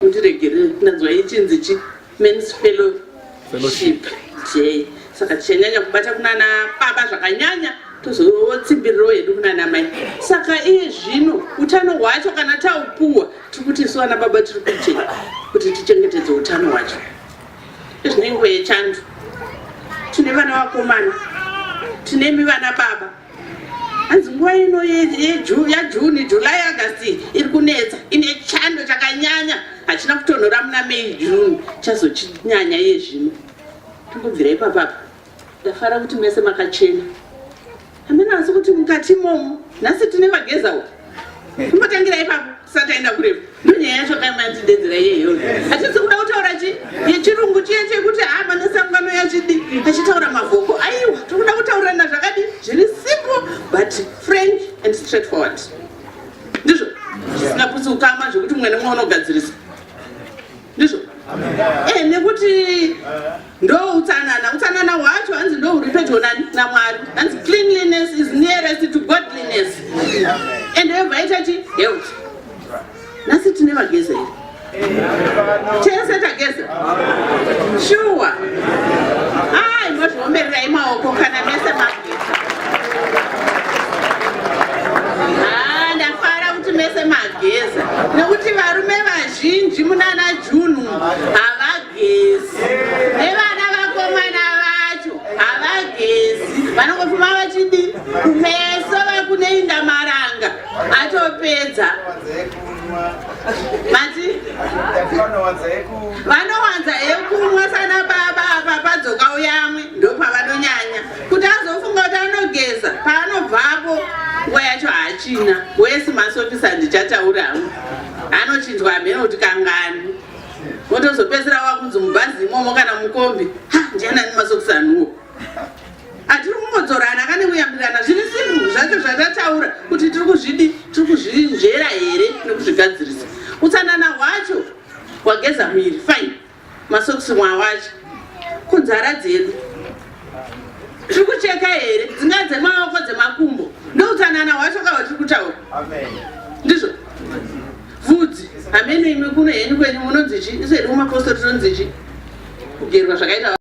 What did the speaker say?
Mundiregerere, ndanzwa ichinzi chi Men's Fellowship Day, saka tichanyanya kubata kunana baba zvakanyanya, tozotsimbirirawo hedu kunana mai. Saka iye zvino utano hwacho kana taupuwa, tiri kuti isu vana baba tiri kuitei kuti tichengetedze utano hwacho? Izvino inguva yechando, tine vana vakomana, tinemi vana baba. Hanzi nguva ino yaJune, July, August iri kunetsa, ine chando chakanyanya, hachina kutonhora muna May, June, chazochinyanya iye zvino. Tongobvira ipapapa. Ndafara kuti mese makachena, hamena asi kuti mukati imomo nhasi tine vagezawo. Kumbotangira ipapo tisati taenda kurefu, ndonyaya yacho kaimandidedzera iyeyo. Hatisi kuda kutaura chi yechirungu chiye chekuti ha manesangano yachidi achitaura mavhoko. Aiwa, tiri kuda kutaurirana zvakadi zviri simple but frank and straightforward, ndizvo zvisingaputsi ukama, zvekuti mumwe nemumwe unogadzirisa. Ndizvo nekuti ndo utsanana, utsanana hwacho hanzi ndo huri pedyo naMwari. Hanzi cleanliness is nearest to godliness and yobva ita chi health. Nhasi tine vageza here? Tese tageza? Shuwa? Ai, mozviombererai maoko kana mese mageza. Ah, ndafara kuti mese mageza, nekuti varume vazhinji munana June havagezi, nevana vakomana vacho havagezi, vanongofuma vachidi kumeso vakuneinda maranga atopedza. Mati vanowanza ekumwa sana baba apa padzoka uyamwe, ndopavanonyanya kuti azofunga kuti anogeza. Paanobvapo nguva yacho haachina. Wesi masokisi handichatauri hangu, anochinjwa hamene kuti kangani, wotozopedzisira wakunzi mubhazi imomo kana mukombi, ha, ndianani masokisi anuwo? Hatiri kungodzorana kane kuyambirana zviri simple zvacho zvatataura kuti tiri kuzvidi, tiri kuzvinzvera here nekuzvigadzirisa utsanana hwacho? Wageza muviri, fine, masokisi mwawacho, kunzara dzedu tiri kucheka here, dzingaa dzemaoko, dzemakumbo? Ndoutsanana hwacho kahwa tiri kutaura, ndizvo. Vhudzi, hameno imi kuno henyu kwenyu munonzi chi, isu hedu kumapostori tinonzi chi, kugerwa zvakaita.